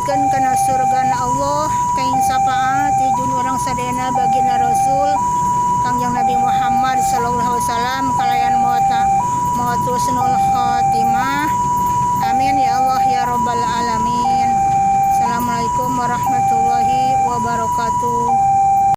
Kalebetkeun kana surgana Allah, kenging syafaat ti urang sadayana baginda Rasul Kangjeng Nabi Muhammad sallallahu alaihi wasallam kalayan maut maut husnul khotimah. Amin ya Allah ya rabbal alamin. Assalamualaikum warahmatullahi.